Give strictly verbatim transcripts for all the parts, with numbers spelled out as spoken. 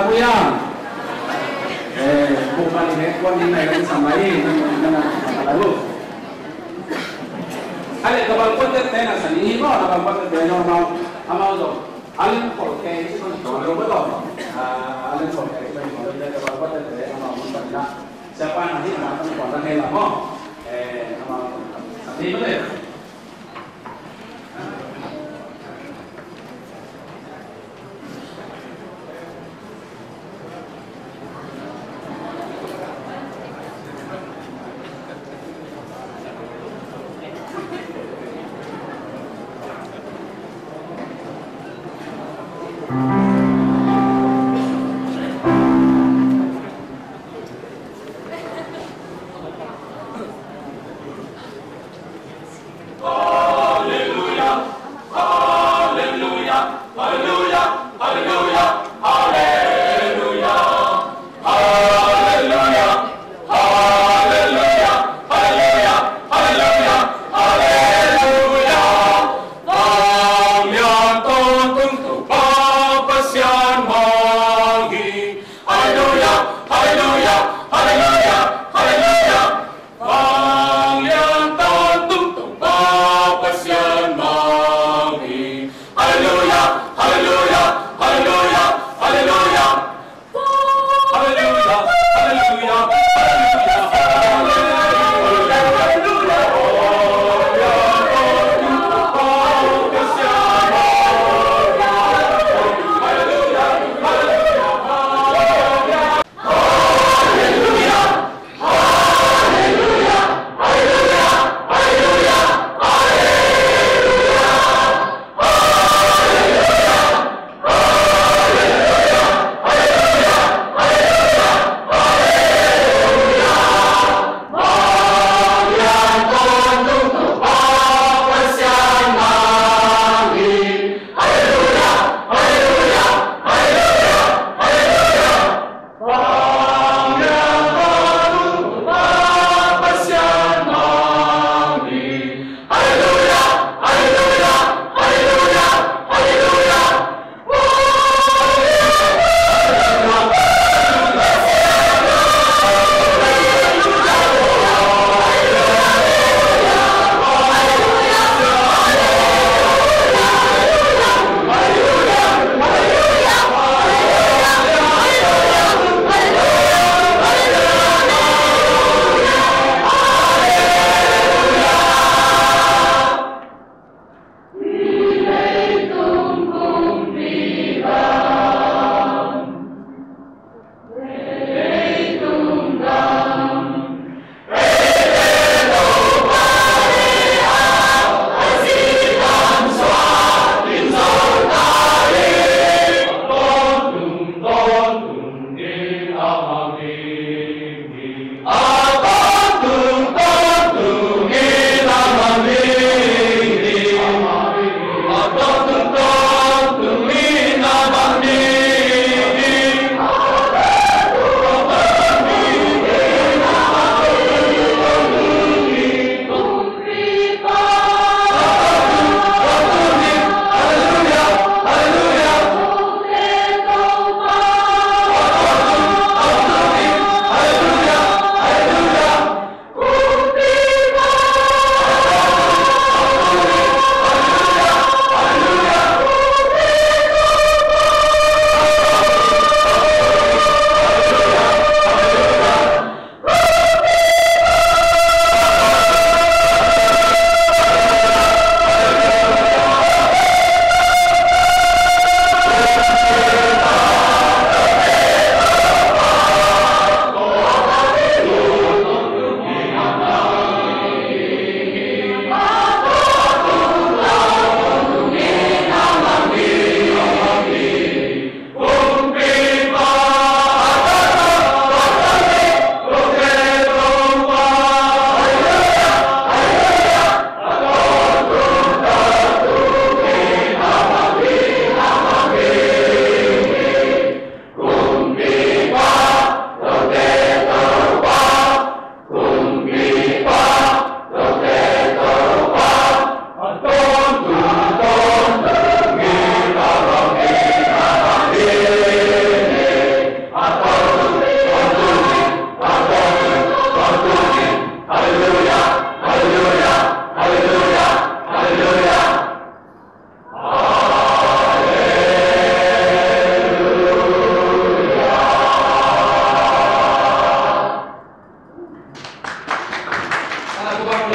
Hallelujah. Eh, buh mah ni he, kuan ni nai kan sam lai, ni, ni, ni, ni, ni, ni. Ale, ka balpua tete na sa ni hi maw, ka balpua tete na maw, amau zong. Alen khol kei ci bang khol lo ba lo. Ah, alen khol kei ci bang khol lo, ka balpua tete amau mun pan na. Siapa na hi na, kan khol na he la maw. Eh, amau sa ni ba le.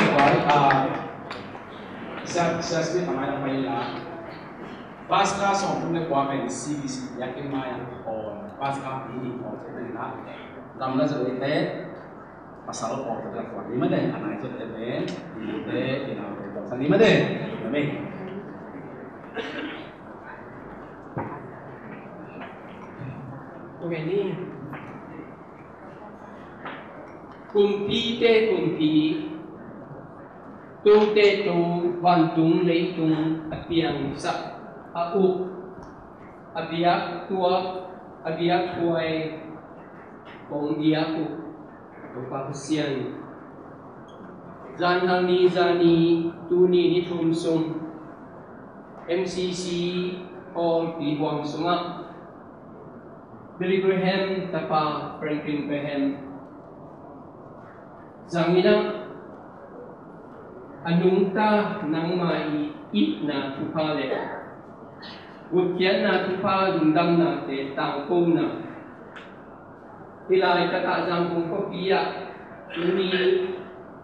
Bai, ah, siya, siya sini tamai na pai la. Paska song tum le kua pen C B C ya ke mai ang on. Paska pi ni on pen la. Dam la zai te. Pasal on te la kua ni ma de. Anai zai te pen. Ni te, ni na te. Sa ni ma de. Amen. Okay ni. Kumpite kumpi, tote to, vantung leitung a piangsak, a uk, a biak tuak, a biak huai, kong biak uh, Topa Pasian. Zanhal ni zani, tuni ni thum sung, M C C Hall pi huang sungah, Billy Graham tapa Franklin Graham zangin ah, a nungta nangma i itna thupha le gutkhiatna thupha, lungdamnate tangkona hi lai takah Zangkong khuapi ah tuni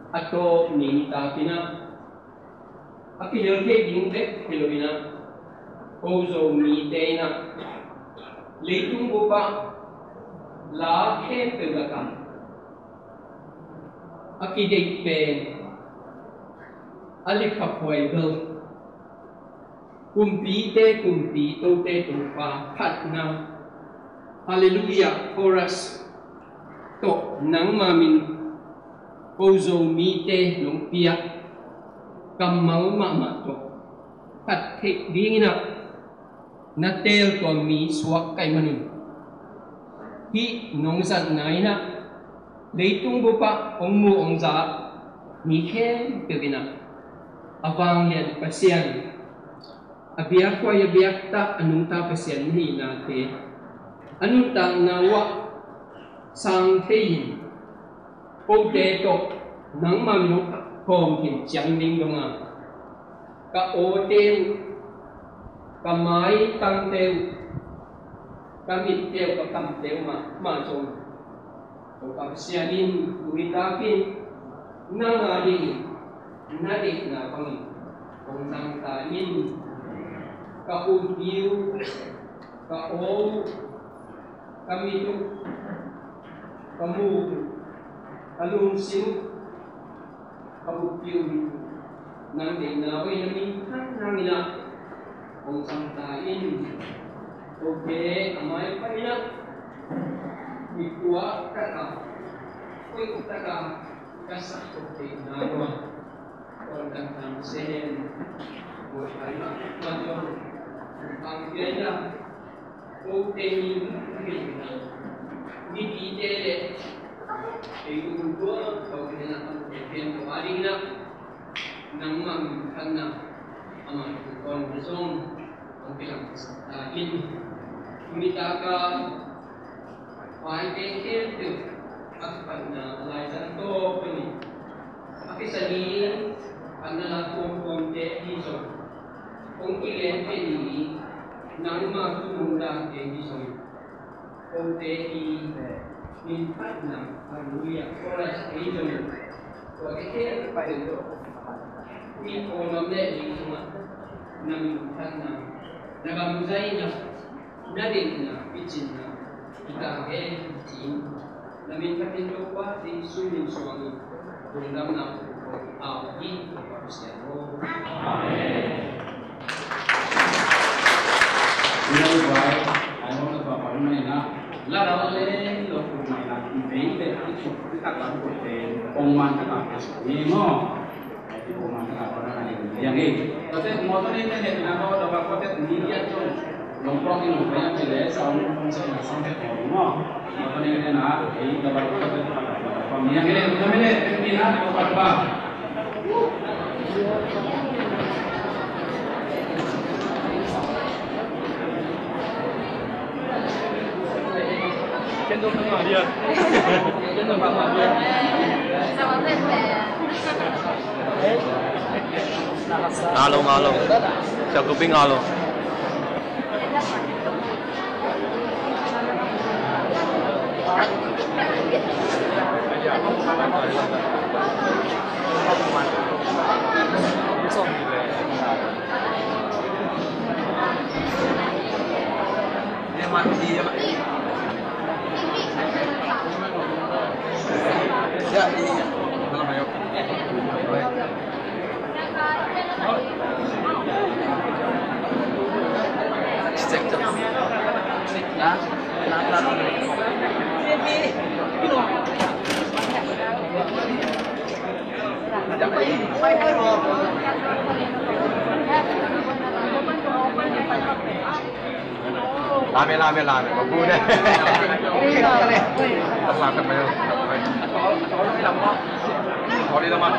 a tawp ni nitakin ah a kihel thei ding bek hi lo in ah, ko Zomite in ah leitung bup ah la khempeuh lakah a kideih pen a liphaphuai bel, kumpite kumpi, tote Topa, phatna, Halleluiah chorus tawh nangma min ko Zomite nong piak kammal mahmah tawh phat theih dingin ah na teel tua mi suak ka hih manun, hih nong zatna in ah leitung bup ah hong mu hong za mi khempeuh in ah a vanglian Pasian, a biakhuai a biaktak a nungta Pasian na hihnate a nuntakna uh ah sang thei in, kote tawh nangma min hong khawm khin ciang ding dong a, ka awte uh, ka maitangte uh, ka mitte uh, ka kamte uh mahmah zong, Topa Pasian in tu nitakin nang a dingin na deihna bangin hong zang ta in. Ka umpi uh, ka aw uh, ka mit uh, ka muk uh, ka lungsim uh, ka bukpi uh, nang deihna uh in na minthan nangin ah hong zang ta in. Kote a maipa in ah mi tuak tak a, koih tak a ka sak tok deihna uh ah, Kawlgam Tangsen, Kawlgam Tangsen, Kawlgam Tangsen, kote mi, mipite le ei tung tua, kote na kote pen ko a ding na, nangmah minthanna, amah tung kawm na zong hong kilangsak ta in. Tuni taka Paite khempeuh a kipatna laizang tawp dongin a kisa ding a na la tuamtuamte ahi zong, hong kigen pen i nangma thu nungdangte ahi zongin, kote i minphatna, halleluiah chorus ahi zongin, tuate khempeuh i kawmam le i sungah na minphatna, na gamzaina, na deihna, picinna i ta hen ci-in, na min phatin Topa Jesu min suangin lungdamna pupuk au hi. Topa Pasian aw. Amen. Ina ubai, ai hong na pa pa na ina. La la le lo ku na ina. Ina ina ina. Ong man ka ta ka ni mo. Ngalo, ngalo. Siya Kuping, ngalo. လာမယ် လာမယ် လာမယ် မပူနဲ့ လာမယ် လာမယ် ခေါ်လေးသမား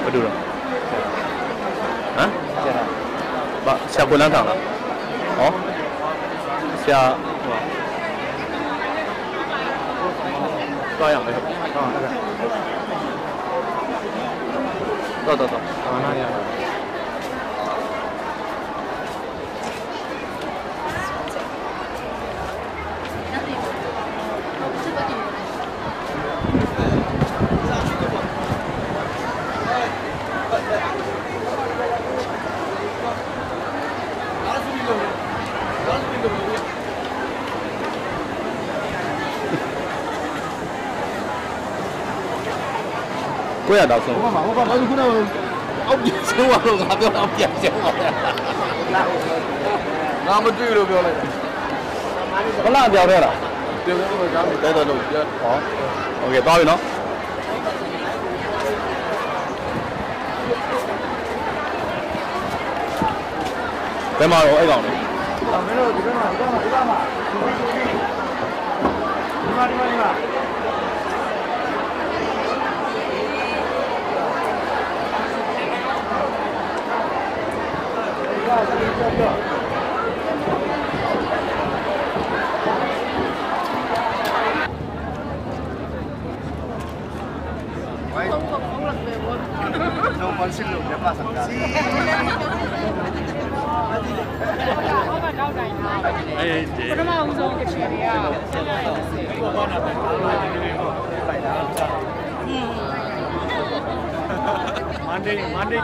ဘယ်သူလဲ။ ဟမ်။ ဘာ၊ ဆရာကိုလန်းထအောင်လား။ ဟော။ ဆရာ၊ သွားရအောင်လေ။ သွားသွားသွား။ ကိုယ့်ရတာဆုံး။ ဟိုဘက်မှာ၊ ဟိုဘက်မှာ၊ ခုနက အောက်ပြန်ဆင်းသွားလို့၊ ငါပြောတာ အောက်ပြန်ဆင်းသွားတယ်။ ငါမတွေ့လို့ပြောလိုက်တာ။ ဘယ်လောက်ပြောင်းလဲလား။ ပြောင်းလဲလို့ပြောင်းတယ်။ တော်တော်လို့ပြော။ ဟော။ โอเค၊ သွားပြီနော်။ ဘယ်မှာတော့ အဲ့ကောင်လဲ။ မင်းတို့ဒီဘက်မှာ၊ ဒီဘက်မှာ၊ ဒီဘက်မှာ။ ဒီမှာ၊ ဒီမှာ၊ ဒီမှာ။ ပထမဦးဆုံးကချင်တွေက Monday, Monday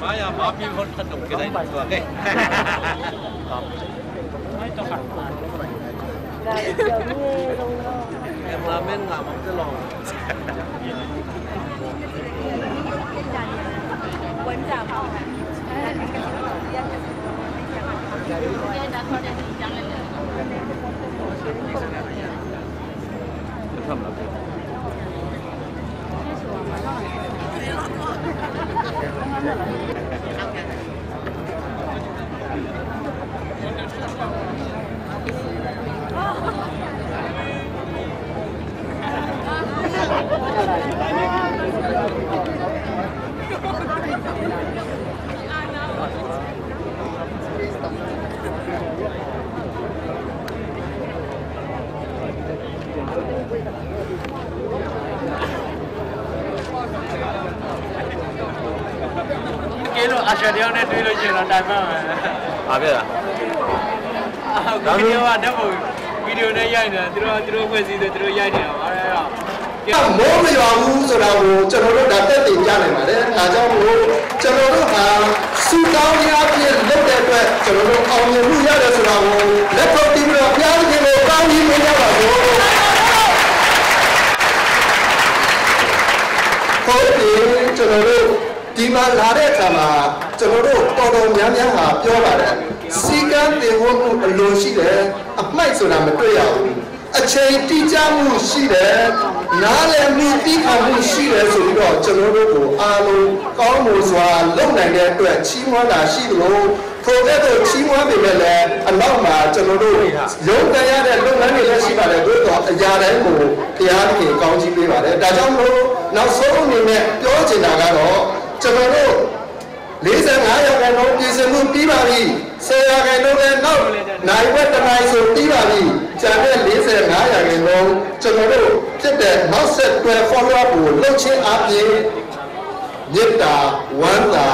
ဘာရ၊ ဘာပြီးဖို့ထပ်လုပ်ကြည့်လိုက်တော့။ ကဲ။ ကင်မရာမန်ငါမဟုတ်တော့။ ကဲလို့ အာရှတယောက်နဲ့တွေ့လို့ရှိရင်တော့ တိုင်ပန်မယ်။ ဘာဖြစ်လဲ။ အာ၊ ဗီဒီယိုက ဓာတ်ပုံ၊ ဗီဒီယိုနဲ့ရိုက်နေတာ။ သူတို့က သူတို့အဖွဲ့အစည်းဆို သူတို့ရိုက်နေတာပါတဲ့။ မိုးမရွာဘူးဆိုတာကို ကျွန်တော်တို့ ဒါသက်သေပြနိုင်ပါတယ်။ ဒါကြောင့်မို့ ကျွန်တော်တို့ဟာ ဆုတောင်းခြင်းအားဖြင့် လုပ်တဲ့အတွက် ကျွန်တော်တို့ အောင်မြင်မှုရတယ်ဆိုတာကို လက်ခုပ်တီးပြီးတော့ ဘုရားသခင်ကို ကောင်းကြီးပေးကြပါစို့။ ဟုတ်တယ်၊ ကျွန်တော်တို့ ဒီမှာလာတဲ့အခါမှာ ကျွန်တော်တို့ တော်တော်များများဟာ ပြောပါတယ်။ စည်းကမ်းသင်္ဘောမှု အလိုရှိတယ်။ အမှိုက်ဆိုတာ မတွေ့ရဘူး။ အချိန်တိကျမှုရှိတယ်၊ နားလည်မှုသည်းခံမှုရှိတယ်ဆိုပြီးတော့ ကျွန်တော်တို့ကိုအားလုံးကောင်းမွန်စွာလုပ်နိုင်တဲ့အတွက်ချီးမွမ်းတာရှိသလို ထိုကဲ့သို့ချီးမွမ်းပေမဲ့လည်း အနောက်မှာကျွန်တော်တို့ရုန်းကန်ရတဲ့လုပ်ငန်းတွေလည်းရှိပါတယ်။ သို့သော်အရာတိုင်းကိုဘုရားသခင်ကောင်းကြီးပေးပါတယ်။ ဒါကြောင့်မလို့နောက်ဆုံးအနေနဲ့ပြောချင်တာကတော့ ကျွန်တော်တို့ လေးဆယ့်ငါးရာခိုင်နှုန်းပြင်ဆင်မှုပြီးပါပြီ။ ဆယ်ရာခိုင်နှုန်းလည်းနောက်နာရီဝက်တစ်နာရီဆိုပြီးပါပြီ။ ကျန်တဲ့လေးဆယ့်ငါးရာခိုင်နှုန်းကျွန်တော်တို့ဖြစ်တဲ့နောက်ဆက်တွဲ follow up ကိုလုပ်ခြင်းအားဖြင့် မေတ္တာ၊ ဝမ်းသာ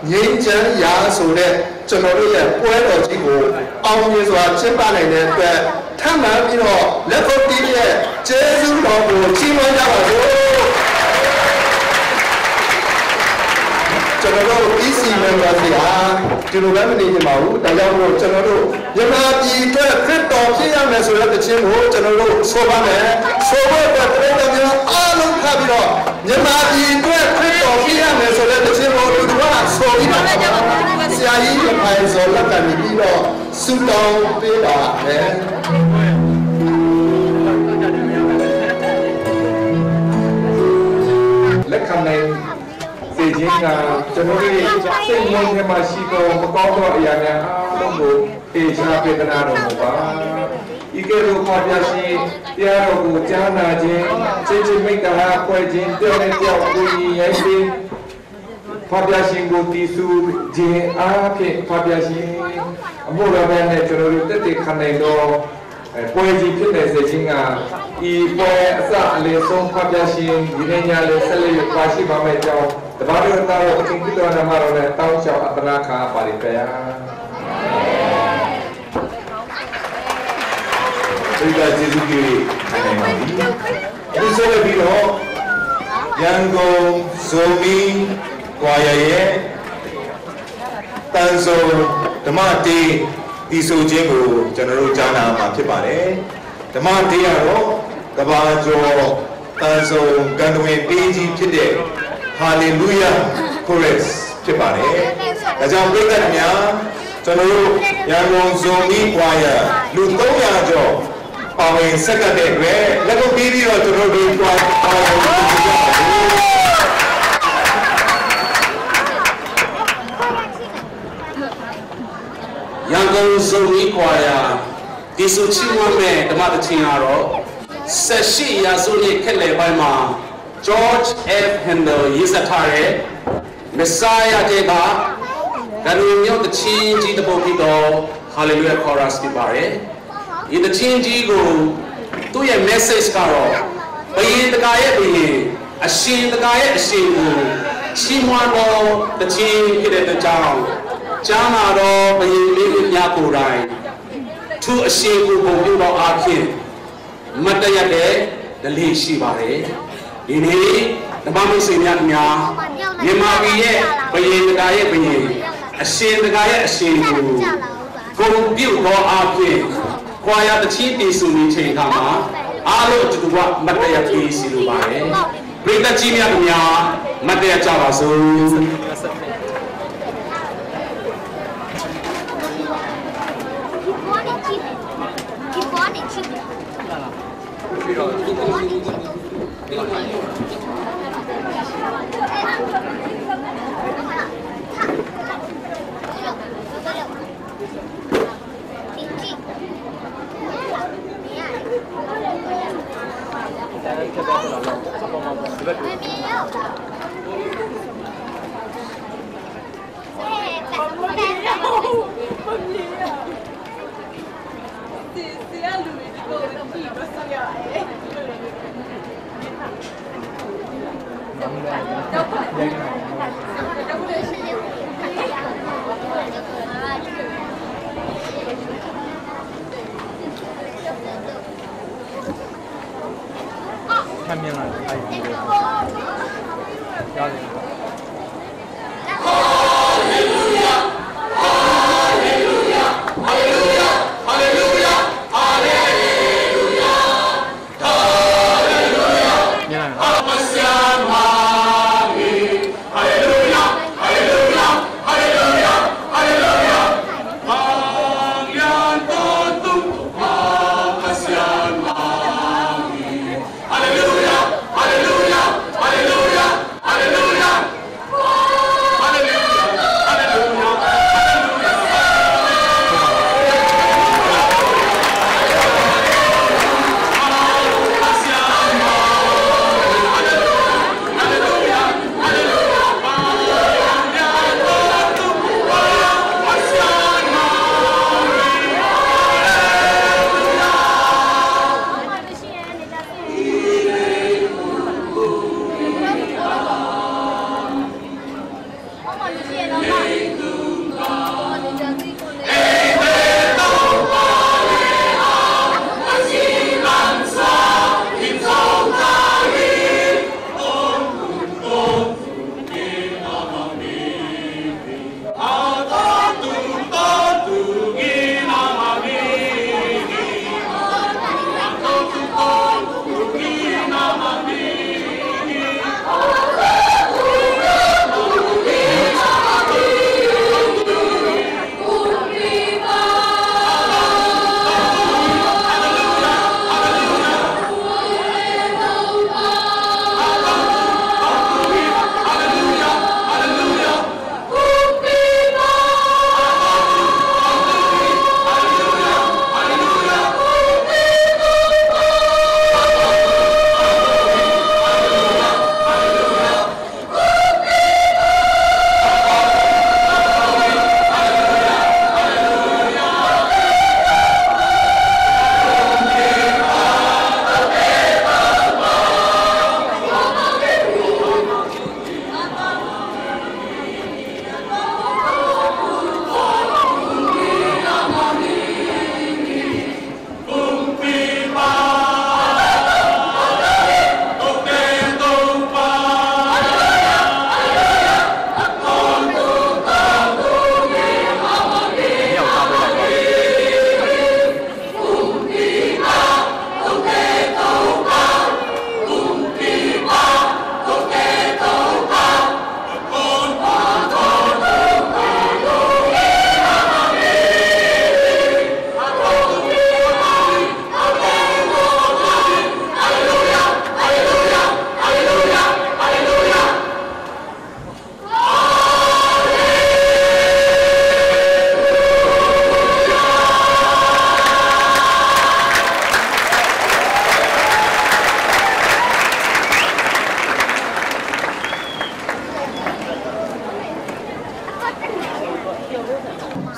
၊ ငြိမ်းချမ်းရာဆိုတဲ့ကျွန်တော်တို့ရဲ့ပွဲတော်ကြီးကိုအောင်မြင်စွာကျင်းပနိုင်တဲ့အတွက် ထပ်မံပြီးတော့လက်ခုပ်တီးလျက်ကျေးဇူးတော်ကိုချီးမွမ်းကြပါစို့။ ကျွန်တော်တို့ E C members တွေဟာဒီလိုပဲမနေချင်ပါဘူး။ ဒါကြောင့်မို့ကျွန်တော်တို့မြန်မာပြည်အတွက်ခရစ်တော်ဖြစ်ရမယ်ဆိုတဲ့သီချင်းကိုကျွန်တော်တို့ဆိုပါမယ်။ ဆိုဖို့အတွက်ပရိသတ်များအားလုံးထပ်ပြီးတော့မြန်မာပြည်အတွက်ခရစ်တော်ဖြစ်ရမယ်ဆိုတဲ့သီချင်းကိုလူတစ်ပါးဆိုပြီးတော့ဆရာကြီးရခိုင်ဇော်လက်ခံနေပြီးတော့ ဆုတောင်းပေးပါမယ်။ လက်ခံနိုင်စေခြင်းကကျွန်တော်တို့ရဲ့စိတ်နှလုံးထဲမှာရှိသောမကောင်းသောအရာများအားလုံးကိုဖယ်ရှားပေးသနားတော်မူပါ။ ဤကဲ့သို့ဖျားနာရှင်တရားတော်ကိုကြားနာခြင်း၊ ချစ်ခြင်းမေတ္တာအားဖွဲ့ခြင်း၊ တယောက်နဲ့တယောက်ကူညီရင်းခြင်း၊ ဖျားနာရှင်ကိုတည်ဆူခြင်းအားဖြင့် ဖျားနာရှင်အမှုတော်များနဲ့ကျွန်တော်တို့သက်သေခံနိုင်သော အဲပွဲကြီးဖြစ်နေစေခြင်းကဒီပွဲအစအလယ်ဆုံးဖျားနာရှင်ဒီနေ့ညလည်းဆက်လက်၍ပါရှိပါမယ့်အကြောင်းတပါးတို့သားတော်သခင်ခရစ်တော်နာမတော်နဲ့တောင်းလျှောက်အသနာခံပါတယ်ဗျာ။ ဘုရားကျေးဇူးတင်နေပါပြီ။ အခုဆက်လက်ပြီးတော့ရန်ကုန်ဇိုမီးကွာရရဲ့တန်စုံဓမ္မတေးတီးဆိုခြင်းကိုကျွန်တော်တို့ကြားနာမှာဖြစ်ပါတယ်။ ဓမ္မတေးကတော့ကဘာကျော်တန်စုံဂန္ဓဝင်တေးကြီးဖြစ်တဲ့ Hallelujah Chorus ဖြစ်ပါတယ်။ ဒါကြောင့်ပရိသတ်များကျွန်တော်တို့ရန်ကုန်ဇိုမီးကွာရလူသုံးရာကျော်ပါဝင်ဆက်ကပ်တဲ့အတွက်လက်ခုပ်တီးပြီးတော့ကျွန်တော်တို့ဒီကွာရကိုကျေးဇူးတင်ပါ။ ရန်ကုန်ဇိုမီးကွာရတီးဆိုချီးမွမ်းမဲ့ဓမ္မသီချင်းကတော့ဆယ့်ရှစ်ရာစုနှစ်ခက်လည်ပိုင်းမှာ George F Handel ရေးစပ်ထားတဲ့ Messiah ထဲကဂန္ဓဝင်မြို့သီချင်းကြီးတစ်ပုဒ်ဖြစ်သော Hallelujah Chorus ဖြစ်ပါတယ်။ ဒီသီချင်းကြီးကိုသူ့ရဲ့ message ကတော့ဘုရင်တကာရဲ့ဘုရင်အရှင်တကာရဲ့အရှင်ကိုချီးမွမ်းသောသီချင်းဖြစ်တဲ့အတွက်ကြောင့်ကြားနာသောဘုရင်မင်းများကိုယ်တိုင်ထိုအရှင်ကိုပုံပြုသောအားဖြင့် မတ်တတ်ရပ်တဲ့ဓလေ့ရှိပါတယ်။ ဒီနေ့ဓမ္မမိတ်ဆွေများခင်ဗျာမြန်မာပြည်ရဲ့ဘုရင်တကာရဲ့ဘုရင်အရှင်တကာရဲ့အရှင်ကိုဂုဏ်ပြုသောအားဖြင့်ခွာရသီချင်းတီးဆိုနေချိန်အခါမှာအားလုံးအတူတူကမတ်တတ်ရပ်ပေးစီလိုပါတယ်။ ပရိသတ်ကြီးများခင်ဗျာမတ်တတ်ရပ်ကြပါစို့။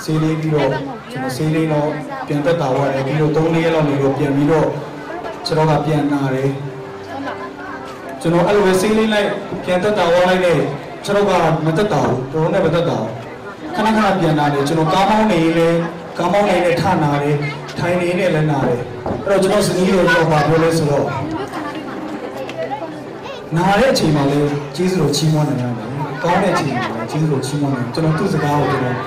ဆေးလေးပြီးတော့ကျွန်တော်ဆေးလေးတော့ပြန်သက်သာသွားတယ်ပြီးတော့သုံးလေးရက်လောက်နေတော့ပြန်ပြီးတော့ခြေထောက်ကပြန်နာတယ်ကျွန်တော်အဲ့လိုပဲဆေးလေးလိုက်ပြန်သက်သာသွားလိုက်နဲ့ခြေထောက်ကမသက်သာဘူးတော်တော်နဲ့မသက်သာဘူးခဏခဏပြန်နာတယ်ကျွန်တော်ကားမောင်းနေရင်လည်းကားမောင်းနေရင်လည်းထနာတယ်ထိုင်နေရင်လည်းနာတယ်အဲ့တော့ကျွန်တော်ဇနီးတော်ကျွန်တော်ဘာပြောလဲဆိုတော့နားတဲ့အချိန်မှာလည်းကျေးဇူးတော်ချီးမွမ်းနိုင်ရတယ်ကောင်းတဲ့အချိန်မှာလည်းကျေးဇူးတော်ချီးမွမ်းနိုင်ကျွန်တော်သူ့စကားကိုကျွန်တော်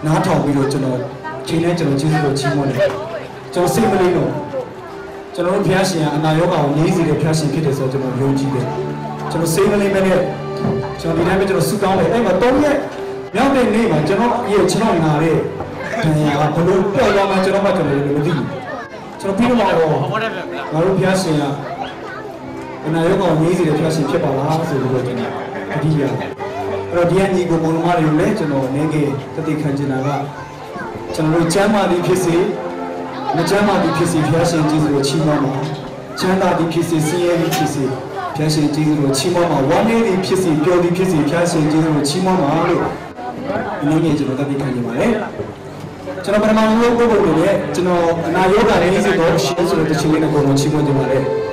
နားထောင်ပြီးတော့ကျွန်တော်ချိန်နဲ့ကျွန်တော်ကျေးဇူးတော်ချီးမွမ်းတယ်ကျွန်တော်စိတ်မလေးတော့ကျွန်တော်တို့ဘုရားရှင်ကအနာရောဂါကိုငြိမ်းစေတဲ့ဘုရားရှင်ဖြစ်တယ်ဆိုတော့ကျွန်တော်ယုံကြည်တယ်ကျွန်တော်စိတ်မလေးပဲနဲ့ကျွန်တော်ဒီတိုင်းပဲကျွန်တော်ဆူတောင်းတယ်အဲ့မှာတော့ရဲ့မြောက်တဲ့နေ့မှာကျွန်တော်ရဲ့ကျွန်တော်နားတဲ့ဒဏ်ရာကဘလို့ပြော့သွားမှကျွန်တော်မှကျွန်တော်လည်းမသိဘူးကျွန်တော်ပြီးတော့မှတော့ငါတို့ဘုရားရှင်ကအနာရောဂါကိုငြိမ်းစေတဲ့ဘုရားရှင်ဖြစ်ပါလားဆိုပြီးတော့ကျွန်တော်တတိယအဲ့တော့ဒီကညီကိုမောင်နှမတွေကိုလည်းကျွန်တော်အနေငယ်တသိခံချင်တာကကျွန်တော်တို့ကျမ်းမာသည်ဖြစ်စေမကျမ်းမာသည်ဖြစ်စေဘုရားရှင်ကျေးဇူးကိုချီးမွမ်းပါချမ်းသာသည်ဖြစ်စေဆင်းရဲသည်ဖြစ်စေဘုရားရှင်ကျေးဇူးကိုချီးမွမ်းပါဝမ်းနည်းသည်ဖြစ်စေပျော်သည်ဖြစ်စေဘုရားရှင်ကျေးဇူးကိုချီးမွမ်းပါလို့အနေငယ်ကျွန်တော်တသိခံချင်ပါတယ်ကျွန်တော်ပထမဆုံးပုဂ္ဂိုလ်တွေနဲ့ကျွန်တော်အနာရောဂါနဲ့စိတ်တော်ရှင်ဆိုတဲ့တခြင်းလေးနဲ့ကိုယ်တော်ချီးမွမ်းကြပါတယ်။